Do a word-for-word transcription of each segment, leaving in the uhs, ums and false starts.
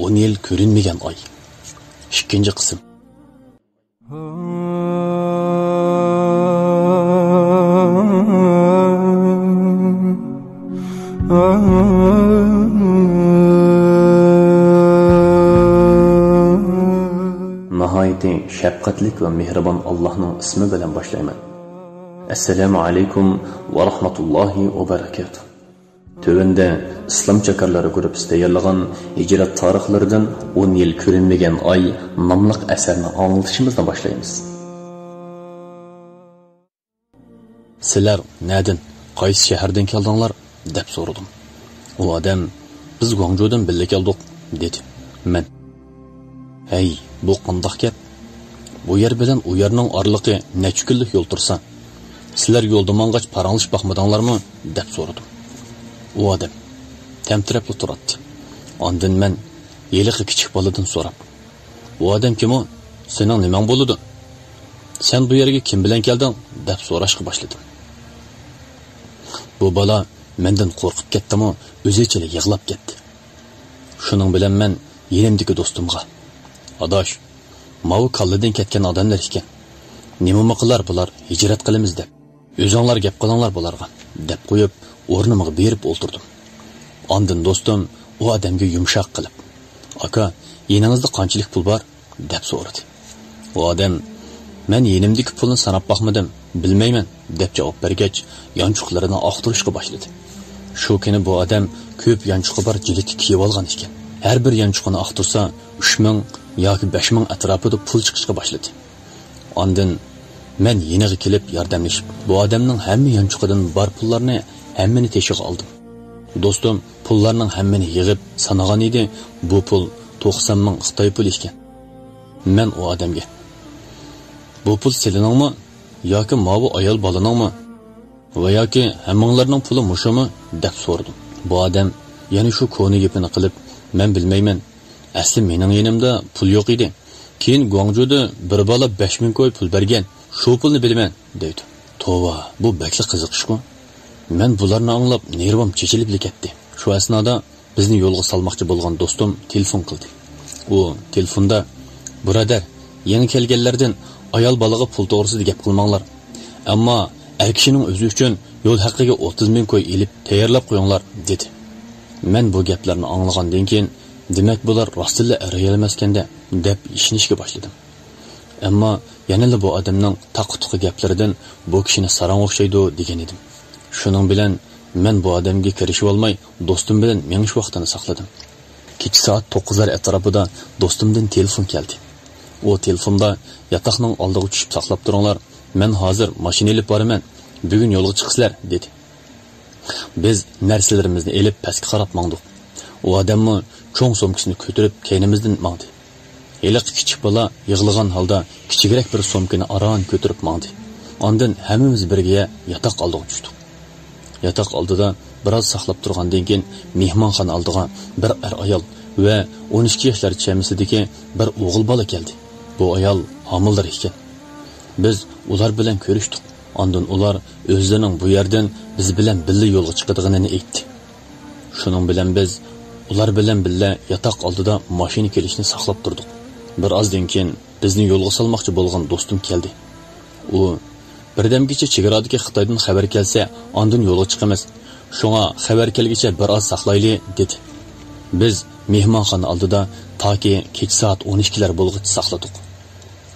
ئون يىل كۆرۈنمىگەن ئاي. ئىككىنچى قىسىم. ناھايىتى شەپقەتلىك ۋە مېھرىبان ئاللاھنىڭ ئىسمى بىلەن باشلايمەن. ئەسسالامۇ ئەلەيكۇم ۋە رەھمەتۇللاھى ۋە بەرەكاتۇھ. تۆۋەندە ئىسلام چاكارلىرى گۇرۇپپىسى تەييارلىغان ھىجرەت تارىخلىرىدىن ئون يىل كۆرۈنمىگەن ئاي ناملىق ئەسەرنى ئاڭلىتىشىمىزنى باشلايمىز. سىلەر نەدىن، قايسى شەھەردىن كەلدىڭلار؟ دەپ سورىدىم. ئۇ ئادەم، بىز گۇاڭجۇدىن بىللە كەلدۇق، دېدى. مەن، ھەي، بۇ قانداق گەپ؟ بۇ يەر بىلەن ئۇ يەرنىڭ ئارىلىقى نەچچە كۈنلۈك يول تۇرسا، سىلەر يولدا ماڭغاچ پاراڭلىشىپ باقمىدىڭلارمۇ؟ دەپ سورىدىم. ئۇ ئادەم تەمتىرەپلا تۇراتتى. ئاندىن مەن، ھېلىقى كىچىك بالىدىن سوراپ، ئۇ ئادەم كىمۇ؟ سېنىڭ نېمەڭ بولىدۇ؟ سەن بۇ يەرگە كىم بىلەن كەلدىڭ؟ دەپ سوراشقا باشلىدىم. بۇ بالا مەندىن قورقۇپ كەتتىمۇ، ئۆزىچىلا يىغلاپ كەتتى. شۇنىڭ بىلەن مەن يېنىمدىكى دوستۇمغا، ئاداش، ماۋۇ كاللىدىن كەتكەن ئادەملەر ئىكەن. نېمىمۇ قىلار بۇلار، ھىجرەت قىلىمىز دەپ. ئۆزۈڭلار گەپ قىلىڭلار بۇلارغا، دەپ قويۇپ، ئورنۇمغا بېرىپ ئولتۇردۇم. ئاندىن دوستۇم ئۇ ئادەمگە يۇمشاق قىلىپ، ئاكا، يېنىڭىزدا قانچىلىك پۇل بار؟ دەپ سورىدى. ئۇ ئادەم، مەن يېنىمدىكى پۇلنى ساناپ باقمىدىم، بىلمەيمەن، دەپ جاۋاب بەرگەچ، يانچۇقلىرىنى ئاختۇرۇشقا باشلىدى. شۇ كۈنى بۇ ئادەم كۆپ يانچۇقى بار جىلىتى كىيىۋالغان ئىكەن. ھەر بىر يانچۇقىنى ئاختۇرسا، ئۈچ مىڭ ياكى بەش مىڭ ئەتراپىدا پۇل چىقىشقا باشلىدى. ئاندىن مەن يېنىغا كېلىپ ياردەملىشىپ، بۇ ئادەمنىڭ ھەممە يانچۇقىدىن بار پۇللارنى ھەممىنى تېشىغا ئالدىم. دوستۇم پۇللارنىڭ ھەممىنى يىغىپ سانىغان ئىدى، بۇ پۇل توقسان مىڭ خىتاي پۇلى ئىكەن. مەن ئۇ ئادەمگە، بۇ پۇل سېنىڭمۇ ياكى ماۋۇ ئايال بالىنىڭمۇ؟ ۋە ياكى ھەممىڭلارنىڭ پۇلى مۇشۇمۇ؟ دەپ سورىدىم. بۇ ئادەم يەنە شۇ كونا گېپىنى قىلىپ، مەن بىلمەيمەن. ئەسلى مېنىڭ يېنىمدا پۇل يوق ئىدى. كېيىن گۇاڭجۇدا بىر بالا بەش مىڭ كوي پۇل بەرگەن، شۇ پۇلنى بىلىمەن، دەيدۇ. توۋا، بۇ بەكلا قىزىق ئىشقۇ. مەن بۇلارنى ئاڭلاپ نېرۋام چېچىلىپلا كەتتى. شۇ ئەسنادا بىزنى يولغا سالماقچى بولغان دوستۇم تېلېفون قىلدى. ئۇ تېلېفوندا، بۇرادەر، يېڭى كەلگەنلەردىن ئايال بالىغا پۇل توغرىسىدا گەپ قىلماڭلار. ئەمما ئەر كىشىنىڭ ئۆزى ئۈچۈن يول ھەققىگە ئوتتۇز مىڭ كوي ئېلىپ تەييارلاپ قويۇڭلار، دېدى. مەن بۇ گەپلەرنى ئاڭلىغاندىن كېيىن، دېمەك، بۇلار راستتىنلا ئەر-ئايال ئەمەسكەن-دە، دەپ ئىشىنىشكە باشلىدىم. ئەمما يەنىلا بۇ ئادەمنىڭ تاقا-تۇقا گەپلىرىدىن بۇ كىشىنى ساراڭ ئوخشايدۇ دېگەن ئىدىم. شۇنىڭ بىلەن مەن بۇ ئادەمگە كىرىشىۋالماي، دوستۇم بىلەن مېڭىش ۋاقتىنى ساقلىدىم. كېچە سائەت توققۇزلار ئەتراپىدا دوستۇمدىن تېلېفون كەلدى. ئۇ تېلېفوندا، ياتاقنىڭ ئالدىغا چۈشۈپ ساقلاپ تۇرۇڭلار، مەن ھازىر ماشىنا ئېلىپ بارىمەن، بۈگۈن يولغا چىقىسىلەر، دېدى. بىز نەرسىلىرىمىزنى ئېلىپ پەسكە قاراپ ماڭدۇق. ئۇ ئادەممۇ چوڭ سومكىسىنى كۆتۈرۈپ كەينىمىزدىن ماڭدى. ھېلىقى كىچىك بالا يىغلىغان ھالدا كىچىكرەك بىر سومكىنى ئاران كۆتۈرۈپ ماڭدى. ئاندىن ھەممىمىز بىرگە ياتاق ئالدىغا چۈشتۇق. ياتاق ئالدىدا بىراز ساقلاپ تۇرغاندىن كېيىن، مېھمانخانا ئالدىغا بىر ئەر-ئايال ۋە ئون ئىككى ياشلار چەممىسىدىكى بىر ئوغۇل بالا كەلدى. بۇ ئايال ھامىلىدار ئىكەن. بىز ئۇلار بىلەن كۆرۈشتۇق. ئاندىن ئۇلار ئۆزلىرىنىڭ بۇ يەردىن بىز بىلەن بىللە يولغا چىقىدىغىنىنى ئېيتتى. شۇنىڭ بىلەن بىز ئۇلار بىلەن بىللە ياتاق ئالدىدا ماشىنا كېلىشىنى ساقلاپ تۇردۇق. بىر ئازدىن كېيىن بىزنى يولغا سالماقچى بولغان دوستۇم كەلدى. ئۇ، بىردەمگىچە چېگرادىكى خىتايدىن خەۋەر كەلسە، ئاندىن يولغا چىقىمىز. شۇڭا خەۋەر كەلگۈچە بىر ئاز ساقلايلى، دېدى. بىز مېھمانخانا ئالدىدا تاكى كېچە سائەت ئون ئىككىلەر بولغۇچە ساقلىدۇق.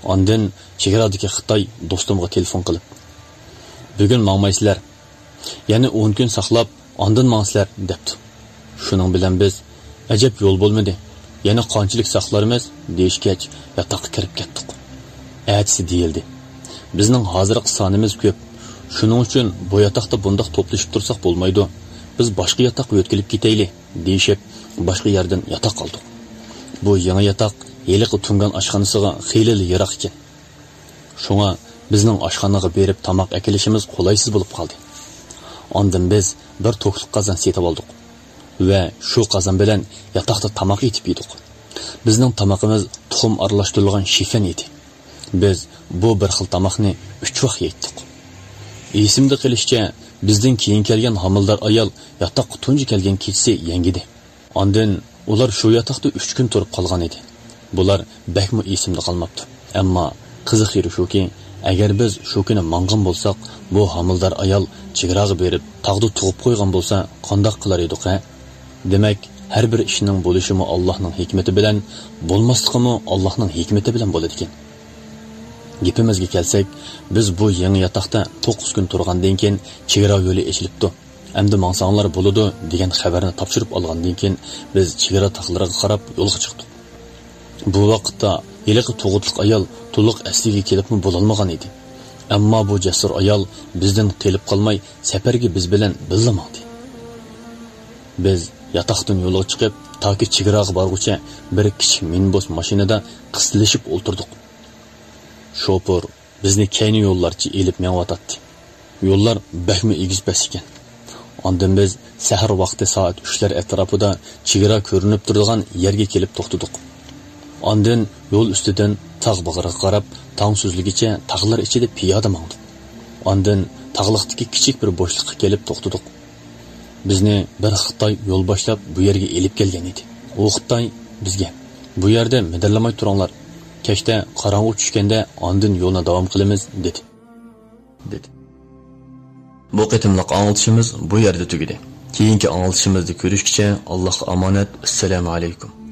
ئاندىن چېگرادىكى خىتاي دوستۇمغا تېلېفون قىلىپ، بۈگۈن ماڭمايسىلەر، يەنە ئون كۈن ساقلاپ، ئاندىن ماڭىسىلەر، دەپتۇ. شۇنىڭ بىلەن بىز، ئەجەب يول بولمىدى، يەنە قانچىلىك ساقلارمىز، دېيىشكەچ، ياتاققا كىرىپ كەتتۇق. ئەتىسى دېيىلدى، بىزنىڭ ھازىرقى سانىمىز كۆپ، شۇنىڭ ئۈچۈن بۇ ياتاقتا بۇنداق توپلىشىپ تۇرساق بولمايدۇ، بىز باشقا ياتاققا يۆتكىلىپ كېتەيلى، دېيىشىپ، باشقا يەردىن ياتاق ئالدۇق. بۇ يېڭى ياتاق ھېلىقى تۇڭگان ئاشخانىسىغا خېلىلا يىراق ئىكەن. شۇڭا بىزنىڭ ئاشخانىغا بېرىپ تاماق ئەكېلىشىمىز قولايسىز بولۇپ قالدى. ئاندىن بىز بىر توكلۇق قازان سېتىۋالدۇق ۋە شۇ قازان بىلەن ياتاقتا تاماق ئېتىپ يېدۇق. بىزنىڭ تامىقىمىز تۇخۇم ئارىلاشتۇرۇلغان شىفەن ئىدى. بىز بۇ بىر خىل تاماقنى ئۈچ ۋاق يەيتتۇق. ئېسىمدە قېلىشىچە، بىزدىن كېيىن كەلگەن ھامىلىدار ئايال ياتاققا تۇنجى كەلگەن كېچىسى يەڭگىدى. ئاندىن ئۇلار شۇ ياتاقتا ئۈچ كۈن تۇرۇپ قالغان ئىدى. بۇلار بەكمۇ ئېسىمدە قالماپتۇ. ئەمما قىزىق يېرى شۇكى، ئەگەر بىز شۇ كۈنى ماڭغان بولساق، بۇ ھامىلىدار ئايال چېگراغا بېرىپ، تاغدا تۇغۇپ قويغان بولسا، قانداق قىلار ئىدۇق ھە؟ دېمەك، ھەر بىر ئىشنىڭ بولۇشىمۇ ئاللاھنىڭ ھېكمىتى بىلەن، بولماسلىقىمۇ ئاللاھنىڭ ھېكمىتى بىلەن بولىدىكەن. گېپىمىزگە كەلسەك، بىز بۇ يېڭى ياتاقتا توققۇز كۈن تۇرغاندىن كېيىن، چېگرا يولى ئېچىلىپتۇ. ئەمدى ماڭساڭلار بولىدۇ، دېگەن خەۋەرنى تاپشۇرۇپ ئالغاندىن كېيىن، بىز چېگرا تاغلىرىغا قاراپ يولغا چىقتۇق. بۇ ۋاقىتتا ھېلىقى تۇغۇتلۇق ئايال تولۇق ئەسلىگە كېلىپمۇ بولالمىغان ئىدى. ئەمما بۇ جەسۇر ئايال بىزدىن قېلىپ قالماي، سەپەرگە بىز بىلەن بىللە ماڭدى. بىز ياتاقتىن يولغا چىقىپ، تاكى چېگراغا بارغۇچە بىر كىچىك مىنىبۇس ماشىنىدا قىستىلىشىپ ئولتۇردۇق. شوپۇر بىزنى كەينى يوللارچە ئېلىپ مېڭىۋاتاتتى. يوللار بەكمۇ ئېگىز-پەس ئىكەن. ئاندىن بىز سەھەر ۋاقتى سائەت ئۈچلەر ئەتراپىدا چېگرا كۆرۈنۈپ تۇرىدىغان يەرگە كېلىپ توختىدۇق. ئاندىن يول ئۈستىدىن تاغ باغرىغا قاراپ تاڭ سۈزۈلگىچە تاغلار ئىچىدە پىيادە ماڭدۇق. ئاندىن تاغلىقتىكى كىچىك بىر بوشلۇققا كېلىپ توختىدۇق. بىزنى بىر خىتاي يول باشلاپ بۇ يەرگە ئېلىپ كەلگەن ئىدى. ئۇ خىتاي بىزگە، «بۇ يەردە مىدىرلىماي تۇرۇڭلار. كەچتە قاراڭغۇ چۈشكەندە ئاندىن يولنى داۋام قىلىمىز» دېدى. دېدى. بۇ قېتىملىق ئاڭلىتىشىمىز بۇ يەردە تۈگىدى. كېيىنكى ئاڭلىتىشىمىزدا كۆرۈشكىچە ئاللاھقا ئامانەت. ئەسسالامۇ ئەلەيكۇم.